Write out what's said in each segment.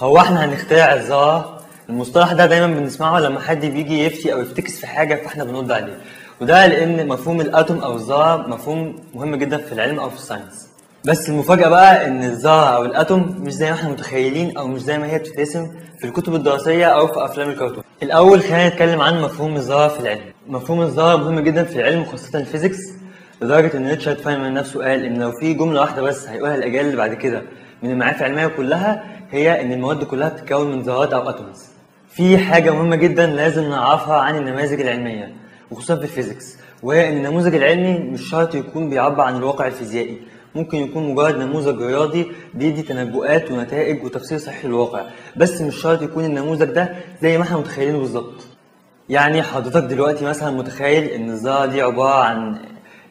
هو احنا هنخترع الذرة؟ المصطلح ده دايما بنسمعه لما حد بيجي يفتي او يفتكس في حاجة فاحنا بنرد عليه، وده لان مفهوم ال atom او الذرة مفهوم مهم جدا في العلم او في ال science. بس المفاجأة بقى ان الذرة او ال atom مش زي ما احنا متخيلين او مش زي ما هي بتترسم في الكتب الدراسية او في افلام الكرتون. الاول خلينا نتكلم عن مفهوم الذرة في العلم. مفهوم الذرة مهم جدا في العلم وخاصة ال physics، لدرجة ان ريتشارد فاينمان نفسه قال ان لو في جملة واحدة بس هيقولها الاجيال اللي بعد كده من المعرفة العلمية كلها هي ان المواد كلها بتتكون من ذرات او atoms. في حاجة مهمة جدا لازم نعرفها عن النماذج العلمية وخصوصا في ال physics، وهي ان النموذج العلمي مش شرط يكون بيعبر عن الواقع الفيزيائي، ممكن يكون مجرد نموذج رياضي بيدي تنبؤات ونتائج وتفسير صحيح للواقع، بس مش شرط يكون النموذج ده زي ما احنا متخيلينه بالظبط. يعني حضرتك دلوقتي مثلا متخيل ان الذرة دي عبارة عن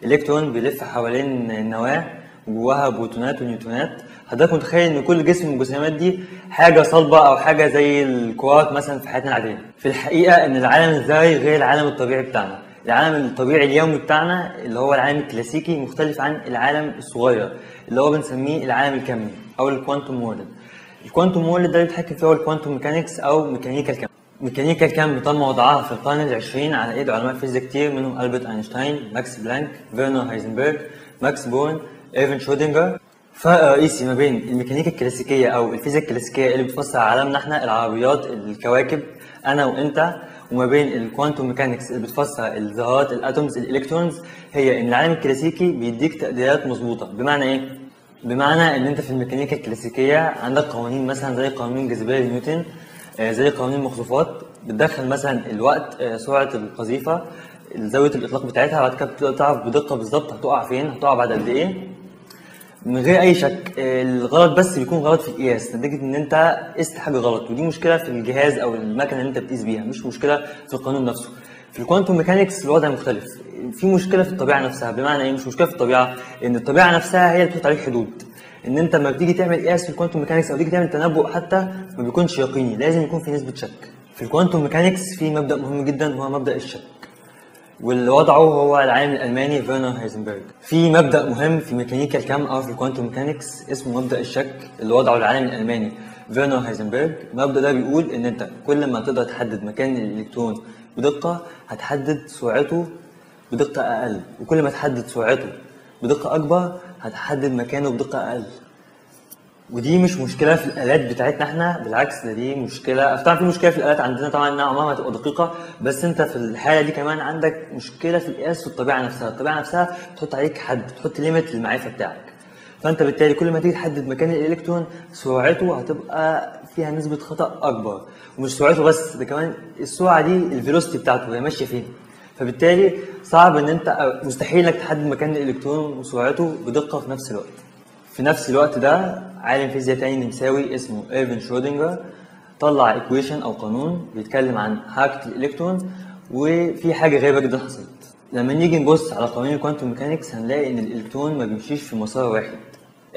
الكترون بيلف حوالين النواة وجواها بروتونات ونيوترونات، حضرتك متخيل ان كل جسم من الجسيمات دي حاجة صلبه او حاجة زي الكوارك مثلا في حياتنا العادية. في الحقيقة ان العالم الذري غير العالم الطبيعي بتاعنا. العالم الطبيعي اليومي بتاعنا اللي هو العالم الكلاسيكي مختلف عن العالم الصغير اللي هو بنسميه العالم الكمي او ال quantum world. ال quantum world ده اللي بيتحكم فيه هو ال quantum mechanics او ميكانيكا الكم. ميكانيكا الكم تم وضعها في القرن العشرين على ايد علماء فيزياء كتير، منهم ألبرت اينشتاين، ماكس بلانك، فيرنر هايزنبرج، ماكس بورن، ايرفين شرودنجر. فرق رئيسي ما بين الميكانيكا الكلاسيكية او الفيزياء الكلاسيكية اللي بتفسر عالمنا احنا، العربيات، الكواكب، انا وانت، وما بين ال quantum mechanics اللي بتفسر الذرات، ال atoms، ال electrons، هي ان العالم الكلاسيكي بيديك تقديرات مظبوطة. بمعنى ايه؟ بمعنى ان انت في الميكانيكا الكلاسيكية عندك قوانين مثلا زي قانون الجاذبية لنيوتن، زي قوانين المخزوفات، بتدخل مثلا الوقت، سرعة القذيفه، زاوية الاطلاق بتاعتها، بعد كده بتقدر تعرف بدقة بالظبط هتقع فين، هتقع بعد قد ايه، من غير اي شك. الغلط بس بيكون غلط في القياس، نتيجة ان انت قست حاجة غلط، ودي مشكلة في الجهاز او المكنه اللي انت بتقيس بيها، مش مشكلة في القانون نفسه. في ال quantum mechanics الوضع مختلف، في مشكلة في الطبيعة نفسها. بمعنى ايه مش مشكلة في الطبيعة؟ ان الطبيعة نفسها هي اللي بتحط عليك حدود، ان انت لما بتيجي تعمل قياس في ال quantum mechanics او تيجي تعمل تنبؤ حتى ما بيكونش يقيني، لازم يكون في نسبه شك. في ال quantum mechanics في مبدا مهم جدا هو مبدا الشك، واللي وضعه هو العالم الالماني فيرنر هايزنبرج. في مبدا مهم في ميكانيكا الكم او في ال quantum mechanics اسمه مبدا الشك اللي وضعه العالم الالماني فيرنر هايزنبرج. المبدا ده بيقول ان انت كل ما تقدر تحدد مكان الالكترون بدقة هتحدد سرعته بدقة اقل، وكل ما تحدد سرعته بدقة اكبر هتحدد مكانه بدقة اقل. ودي مش مشكلة في الالات بتاعتنا احنا، بالعكس ده دي مشكلة، طبعا في مشكلة في الالات عندنا طبعا انها عمرها ما هتبقى دقيقة، بس انت في الحالة دي كمان عندك مشكلة في القياس في الطبيعة نفسها. الطبيعة نفسها بتحط عليك حد، بتحط limit للمعرفة بتاعك، فانت بالتالي كل ما تيجي تحدد مكان الالكترون سرعته هتبقى فيها نسبه خطا اكبر، ومش سرعته بس، ده كمان السرعة دي ال velocity بتاعته هي ماشية فين، فبالتالي صعب ان انت، مستحيل انك تحدد مكان الالكترون وسرعته بدقة في نفس الوقت. في نفس الوقت ده عالم فيزياء تاني نمساوي اسمه ايرفين شرودنجر طلع equation او قانون بيتكلم عن حركة الالكترون، وفي حاجة غريبة جدا حصلت. لما نيجي نبص على قوانين ال quantum mechanics هنلاقي ان الالكترون ما بيمشيش في مسار واحد.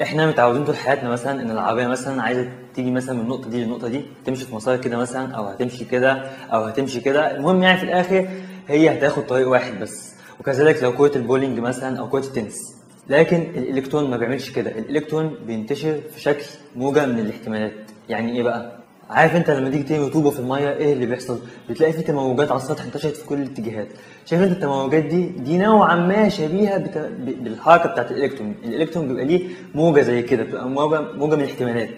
احنا متعودين طول حياتنا مثلا ان العربية مثلا عايزه تيجي مثلا من النقطة دي للنقطة دي، تمشي في مسار كده مثلا، او هتمشي كده، او هتمشي كده، المهم يعني في الاخر هي هتاخد طريق واحد بس. وكذلك لو كره البولينج مثلا او كره التنس. لكن الالكترون ما بيعملش كده، الالكترون بينتشر في شكل موجه من الاحتمالات. يعني ايه بقى؟ عارف انت لما تيجي ترمي طوبة في المية ايه اللي بيحصل؟ بتلاقي في تموجات على السطح انتشرت في كل الاتجاهات. شايف انت التموجات دي نوعا ما شبيهه بالحركة بتاعت الالكترون. الالكترون بيبقى ليه موجه زي كده، بتبقى موجه من الاحتمالات،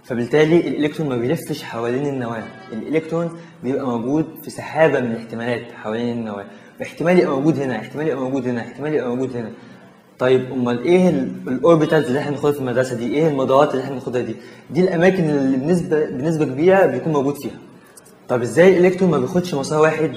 فبالتالي الالكترون ما بيلفش حوالين النواة، الالكترون بيبقى موجود في سحابه من الاحتمالات حوالين النواة، احتمال يبقى موجود هنا، احتمال يبقى موجود هنا، احتمال يبقى موجود هنا. طيب امال ايه ال orbitals اللي احنا بناخدها في المدرسة دي؟ ايه المدارات اللي احنا بناخدها دي؟ دي الاماكن اللي بنسبة كبيرة بيكون موجود فيها. طب ازاي الالكترون ما بياخدش مسار واحد؟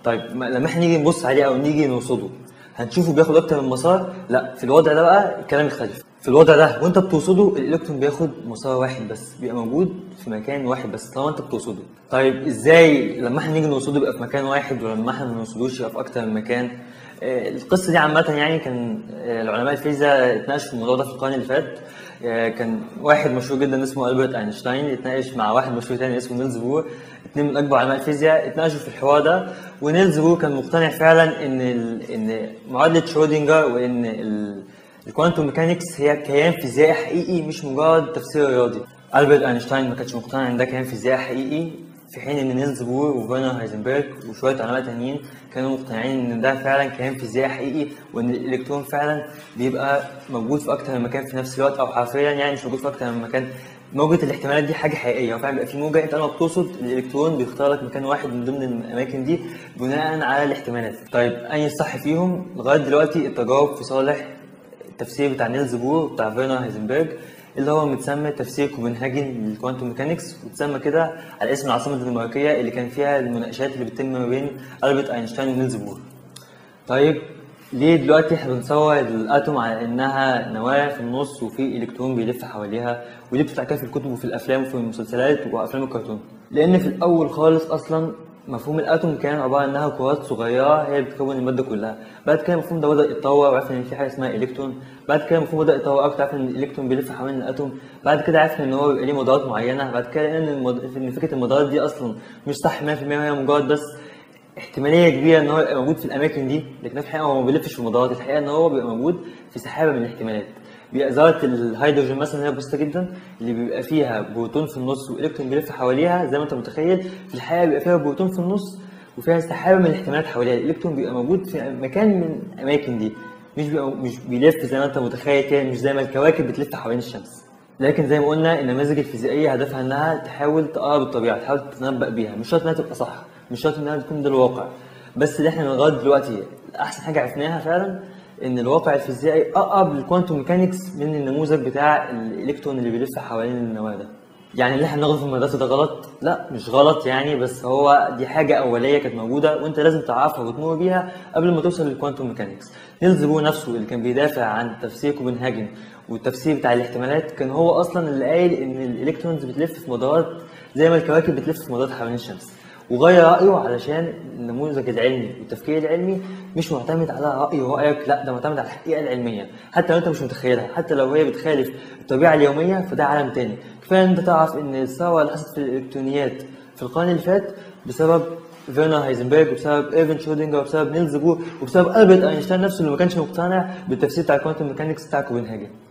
طيب لما احنا نيجي نبص عليه او نيجي نرصده هنشوفه بياخد اكتر من مسار؟ لا، في الوضع ده بقى الكلام يختلف. في الوضع ده وانت بترصده الالكترون بياخد مسار واحد بس، بيبقى موجود في مكان واحد بس طالما انت بترصده. طيب ازاي لما احنا نيجي نرصده يبقى في مكان واحد، ولما احنا ما نرصدوش يبقى في اكتر من مكان؟ القصة دي عامة يعني كان العلماء الفيزياء اتناقشوا في الموضوع ده في القرن اللي فات. كان واحد مشهور جدا اسمه ألبرت اينشتاين اتناقش مع واحد مشهور تاني اسمه نيلز بور، اتنين من اكبر علماء الفيزياء اتناقشوا في الحوار ده. ونيلز بور كان مقتنع فعلا ان معادلة شرودنجر وان ال quantum mechanics هي كيان فيزيائي حقيقي مش مجرد تفسير رياضي. ألبرت أينشتاين ما كانش مقتنع إن ده كيان فيزيائي حقيقي، في حين إن نيلز بور وفيرنر هايزنبرج وشوية علماء تانيين كانوا مقتنعين إن ده فعلا كيان فيزيائي حقيقي، وإن الإلكترون فعلا بيبقى موجود في أكتر من مكان في نفس الوقت، أو حرفيا يعني مش موجود في أكتر من مكان. موجة الاحتمالات دي حاجة حقيقية، وفعلا بيبقى في موجة أنت لما بتقصد الإلكترون بيختار لك مكان واحد من ضمن الأماكن دي بناء على الاحتمالات. طيب أنهي الصح فيهم؟ لغاية دلوقتي التجارب في صالح التفسير بتاع نيلز بور وبتاع فيرنر هايزنبرج، اللي هو متسمى تفسير كوبنهاجن لل quantum mechanics، وتسمى كده على اسم العاصمة الدنماركيه اللي كان فيها المناقشات اللي بتتم ما بين ألبرت اينشتاين ونيلز بور. طيب ليه دلوقتي احنا بنصور ال atom على انها نواه في النص وفي الكترون بيلف حواليها، وليه بتطلع كده في الكتب وفي الافلام وفي المسلسلات وافلام الكرتون؟ لان في الاول خالص اصلا مفهوم ال atom كان عبارة عن انها كرات صغيرة هي اللي بتكون المادة كلها. بعد كده المفهوم ده بدا يتطور وعرفنا ان في حاجة اسمها الكترون. بعد كده المفهوم بدا يتطور اكتر، عرفنا ان الالكترون بيلف حوالين ال atom. بعد كده عرفنا ان هو بيبقى ليه مدارات معينة. بعد كده لقينا ان فكرة المدارات دي اصلا مش صح 100%، وهي مجرد بس احتمالية كبيرة ان هو يبقى موجود في الاماكن دي، لكن في الحقيقة هو ما بيلفش في المدارات. الحقيقة ان هو بيبقى موجود في سحابه من الاحتمالات. بيبقى ذره الهيدروجين مثلا هي بسيطة جدا اللي بيبقى فيها بروتون في النص والكترون بيلف حواليها زي ما انت متخيل. في الحقيقة بيبقى فيها بروتون في النص وفيها سحابه من الاحتمالات حواليها. الالكترون بيبقى موجود في مكان من الاماكن دي، مش بيلف زي ما انت متخيل كده، مش زي ما الكواكب بتلف حوالين الشمس. لكن زي ما قلنا النماذج الفيزيائية هدفها انها تحاول تقرب الطبيعة، تحاول تتنبأ بيها، مش شرط انها تبقى صح، مش شرط انها تكون ده الواقع. بس اللي احنا لغاية دلوقتي احسن حاجة عرفناها فعلا ان الواقع الفيزيائي اقرب لل quantum mechanics من النموذج بتاع الالكترون اللي بيلف حوالين النواة ده. يعني اللي احنا بناخده في المدرسة ده غلط؟ لا مش غلط يعني، بس هو دي حاجة اوليه كانت موجودة وانت لازم تعرفها وتمر بيها قبل ما توصل لل quantum mechanics. نيلز بور نفسه اللي كان بيدافع عن تفسير كوبنهاجن والتفسير بتاع الاحتمالات كان هو اصلا اللي قايل ان ال electrons بتلف في مدارات زي ما الكواكب بتلف في مدارات حوالين الشمس، وغير رأيه علشان النموذج العلمي والتفكير العلمي مش معتمد على رأي ورأيك، لا ده معتمد على الحقيقة العلمية، حتى لو انت مش متخيلها، حتى لو هي بتخالف الطبيعة اليومية فده عالم تاني. كفاية ان انت تعرف ان الثورة اللي حصلت في الالكترونيات في القرن اللي فات بسبب فيرنر هايزنبرج وبسبب ايرفين شرودنجر وبسبب نيلز بور وبسبب ألبرت اينشتاين نفسه اللي ما كانش مقتنع بالتفسير بتاع ال quantum mechanics بتاع كوبنهاجن.